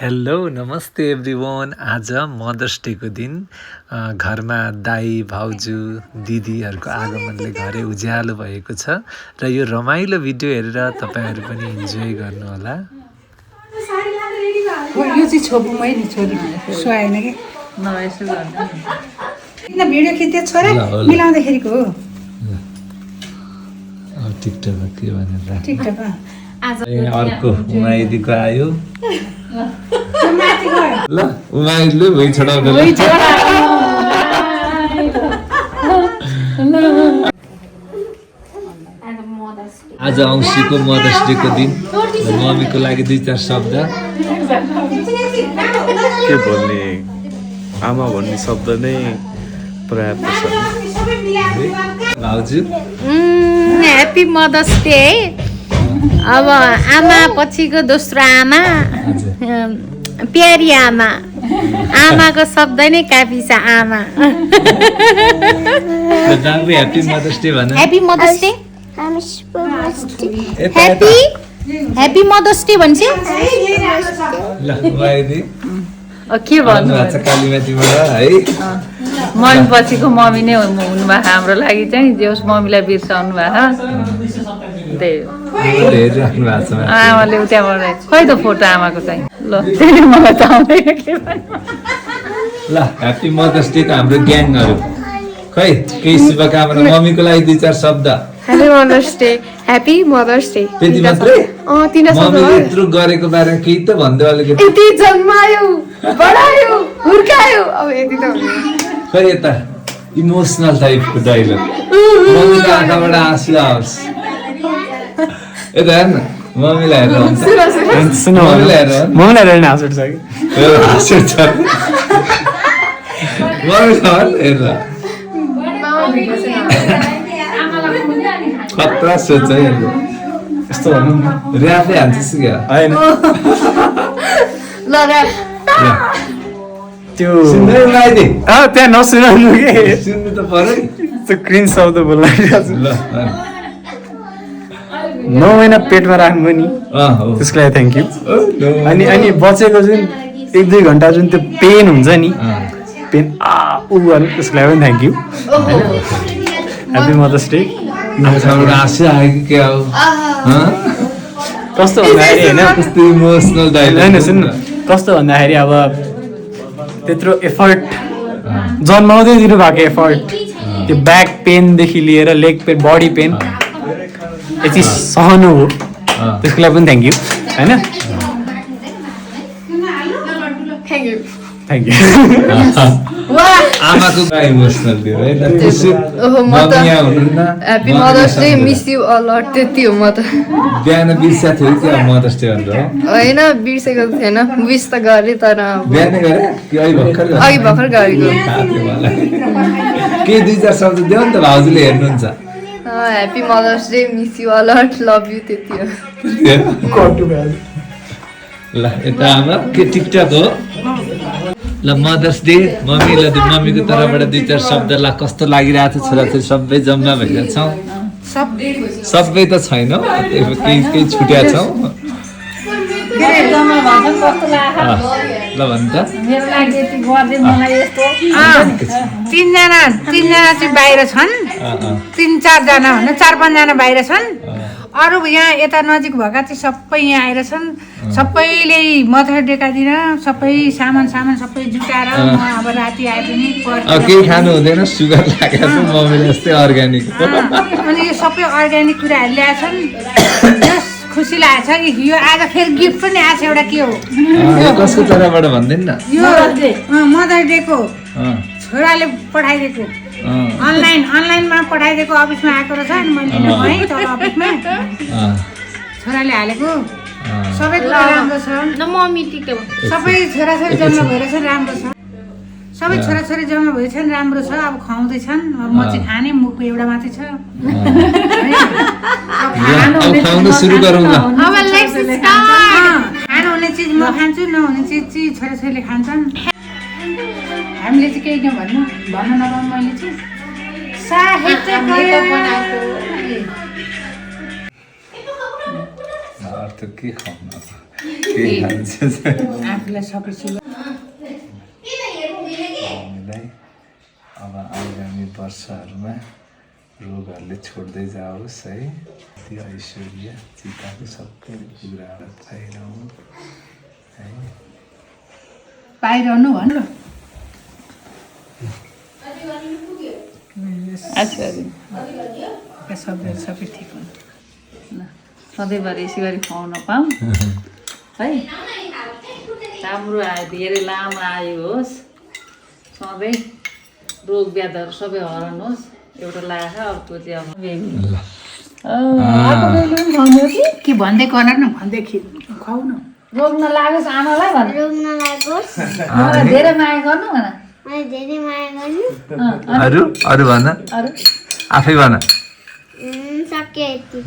Hello नमस्ते everyone. आज mothers डेको दिन घरमा दाई भाउजू दिदीहरूको आगमनले घरै उज्यालो भएको छ र यो रमाइलो भिडियो हेरेर तपाईहरु पनि इन्जोय गर्नुहोला। यो चाहिँ छोपुमै नि छोरी सुहाएन के नएसो गर्दा किन भिडियो खिच्दै छोरा मिलाउँदाखेरिको हो। टिकटकमा के भनेर टिकटकमा अर्को उमाइदीको आयो माथि गयो ल उमाइदीले भुइँ छोडाउँदै आज औँसीको मदर्स डेको दिन मम्मीको लागि 2-4 शब्द के बोल्ने आमा भन्ने शब्द नै पर्याप्त छ। भाउजू ह्यापी मदर्स डे है। अब आमा पछिको दोस्रो आमा प्यारी आमा आमाको शब्द नै काफी छ आमा। ह्यापी मदर्स डे भन। Happy mother's day happy mother's day भन्छ। ल उमाइदी के भन्नु कालीमाटीबाट है मन पछिको मम्मी नै हुनुभएको हाम्रो लागि चाहिँ जे होस् मम्मीलाई बिर्साउनु भएको त्यही हो। हेरिराख्नु भएको छ आमाले उताबाट खै त फोटो आमाको चाहिँ ल त्यसले मलाई त आउँदैन के भन्नु। ल ह्यापी मदर्स डे को हाम्रो ग्याङहरु खै केही शुभकामना मम्मीको लागि 2-4 शब्द। Happy mother's day happy mother's day त्यति मात्रै तिनीहरू मम्मीले यत्रो गरेको बारेमा केही त भन्दै अलिकति यति जन्मायो बढायो हुर्कायो अब यति त हुने। खै यता इमोसनल टाइपको डायलग मम्मीको आँखाबाट आँसु आओस् यता हेर्न मम्मीलाई हेरेर हुन्छ मम्मीलाई हेरेर हाँस उठ्छ कि हाँस उठ्छ मम्मीलाई हेरेर खतरा सोच है यस्तो भनौँ न ऱ्यापै हान्छस् क्या होइन ल र त्यो सुन्दै उमाइदी त्यहाँ नसुनाउनु के सुन्नु त पर्यो त्यो क्रिन शब्द बोल्नु ल 9 महिना पेटमा राख्नु नि हो त्यसको लागि थ्याङ्क यू। अनि बचेको जुन 1-2 घन्टा जुन त्यो पेन हुन्छ नि पेन ऊ गर्नु त्यसको लागि पनि thank you. Happy mother's day. आँसु आयो कि क्या हो कस्तो भन्दाखेरि होइन कस्तो इमोसनल डायलग होइन सुन्नु कस्तो भन्दाखेरि अब त्यत्रो एफर्ट जन्माउँदै दिनु भएको एफर्ट त्यो ब्याक पेनदेखि लिएर लेग पेन बडी पेन यति सहनु हो त्यसको लागि पनि थ्याङ्क यू होइन थ्याङ्क यू। आमाको इमोसनल थियो है मम्मी यहाँ हुनुहुन्न happy mother's day miss you a lot त्यति हो म त। बिहान बिर्सेको थियो कि मदर्स डे भनेर होइन बिर्सेको थिएन विस त गरेँ तर बिहानै गरे कि अघि भर्खर गरेको। केही 2-4 शब्द देऊ नि त भाउजूले हेर्नुहुन्छ। Happy mother's day miss you a lot love you त्यति हो। ल यता आमा के टिकटक हो ल मदर्स डे मम्मीको तर्फबाट 2-4 शब्द ल कस्तो लागिरहेको छ छोराछोरी सबै जम्मा भएका छौँ सबै त छैन केही छुट्या छौँ ल भन् त मेरो लागि यति गर्दै मलाई यस्तो तीनजना चाहिँ बाहिर छन् 3-4 जना भन्दा 4-5 जना बाहिर छन् अरू यहाँ यता नजिक भएका चाहिँ सबै यहाँ आएर छन् सबैले मदर्स डेका दिन सबै सामान सबै जुटाएर म अब राति आए पनि केही खानु हुँदैन सुगर लागेको छ मम्मीले यस्तै अर्ग्यानिक अनि यो सबै अर्ग्यानिक कुराहरू ल्याएछन् खुसी लागेको छ कि यो आज फेरि गिफ्ट पनि आएको छ एउटा के हो कसको तर्फबाट भन्दैन न यो मदर्स डेको छोराले पठाइदिएको अनलाइनमा पठाइदिएको अफिसमा आएको रहेछ अनि मैले लिनु भएँ तल अफिसमा छोराले हालेको सबै कुरा राम्रो छ सबै छोराछोरी जम्मा भएर चाहिँ राम्रो छ सबै छोराछोरी जम्मा भएछन् राम्रो छ अब खुवाउँदैछन् म चाहिँ खाने मुखको एउटा मात्रै छ खुवाउनु सुरु गरौँ ल खानु हुने चिज म खान्छु नहुने चिज चाहिँ छोराछोरीले खान्छन् हामीले चाहिँ केही नभन्नु नपाऊँ मैले चाहिँ साहित्य के खुवाउनु के खान्छ आफूलाई सफिसियन्ट हामीलाई अब आगामी वर्षहरूमा रोगहरूले छोड्दै जाओस् है, त्यो ऐश्वर्य चिताको सबै कुराहरू पाइरहँ है। पाइरहनु भन्नु सबै ठिक हुन्छ सधैँभरि यसरी खुवाउन पाऊँ है। राम्रो आयो, धेरै लामो आयो होस्, सधैँ रोग व्याधहरू सबै हराउनुहोस्। एउटा लाख अर्को चाहिँ अब कि भन्दै गर न, भन्दै खुवाउ न। रोग नलागोस् आमालाई भन, रोग नलागोस् मलाई धेरै माया गर्नु भन। मलाई धेरै माया गर्नु अरू अरू भन, अरू आफै भन। सक्यो यति